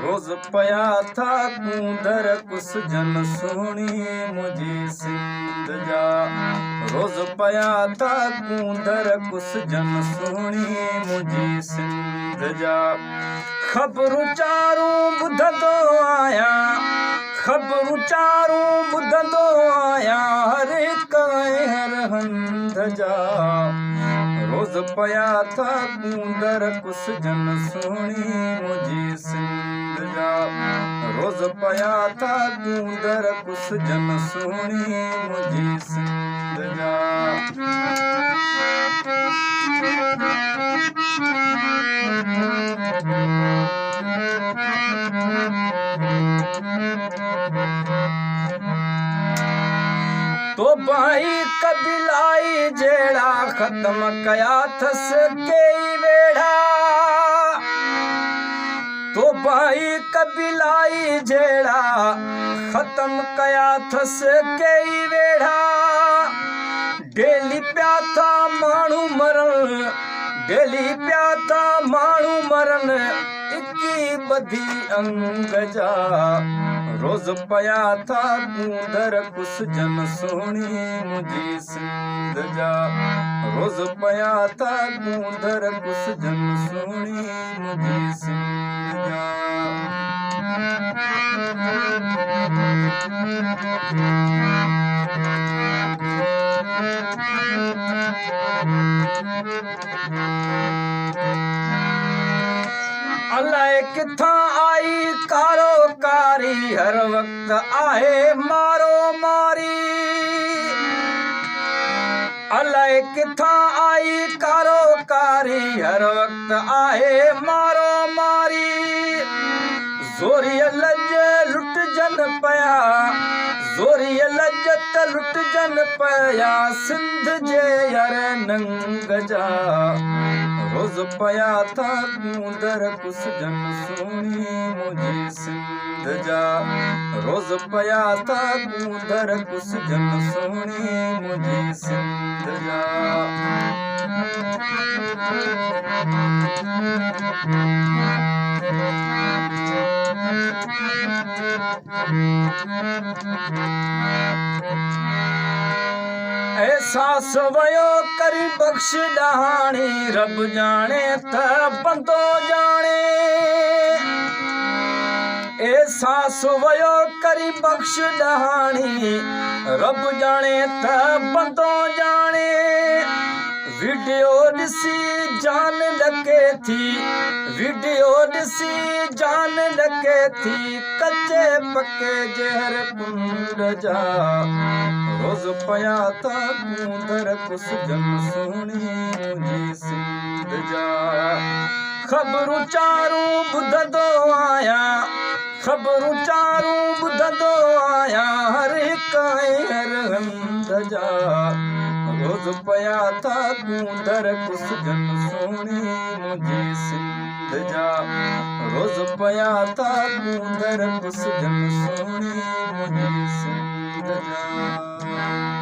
روز پيا ٿا ڪونڌر ڪسجن سهڻي منهنجي سنڌ جا. روز پيا ٿا ڪونڌر ڪسجن سهڻي منهنجي سنڌ جا. خبرون چارون ٻڌندو آهيان، خبرون چارون ٻڌندو آهيان هر هڪ ۽ هر هنڌ جا. روز پيا ٿا ڪونڌر ڪسجن سهڻي منهنجي سنڌ جا. روز پيا ٿا ڪونڌر ڪسجن سهڻي منهنجي سنڌ جا. توبائي قبيلائي جهيڙا ختم ڪيا اٿس ڪيئي ويڙها. توبائي قبيلائي جهيڙا ختم ڪيا اٿس ڪيئي ويڙها. ڊيلي پيا ٿا ماڻهو مرن، ڊيلي پيا ٿا ماڻهو مرن اڪي ٻڌي انگ جا. روز پيا ٿا ڪونڌر ڪسجن سهڻي منهنجي سنڌ جا. روز پيا ٿا ڪونڌر ڪسجن سهڻي منهنجي سنڌ جا. الائي ڪٿان آئي ڪارو ڪاري، هر وقت آهي مارو ماري. الائي ڪٿان آئي ڪارو ڪاري، هر وقت آهي مارو ماري. زوريء لڄ لٽجن پيا، زوريء لڄ ته لٽجن پيا سنڌ جي ير ننگ جا. روز پيا ٿا ڪونڌر ڪسجن سهڻي منهنجي سنڌ جا. روز پيا ٿا ڪونڌر ڪسجن سهڻي منهنجي سنڌ جا. احساس ويو ڪري بخش ڏهاڻي، رب ڄاڻي ته بندو ڄاڻي. احساس ويو ڪري بخش ڏهاڻي، رب ڄاڻي ته بندو ڄاڻي. وڊيو ڏسي جان ڏڪي ٿي، وڊيو ڏسي جان ڏڪي ٿي، ڪچي پڪي جهر ڪنڊ جا. روز پيا ٿا ڪونڌر ڪسجن سهڻي منهنجي سنڌ جا. خبرون چارون ٻڌندو آهيان، خبرون چارون ٻڌندو آهيان هر هڪ ۽ هر هنڌ جا. روز پيا ٿا ڪونڌر ڪسجن سهڻي منهنجي سنڌ جا. روز پيا ٿا ڪونڌر ڪسجن سهڻي منهنجي سنڌ جا.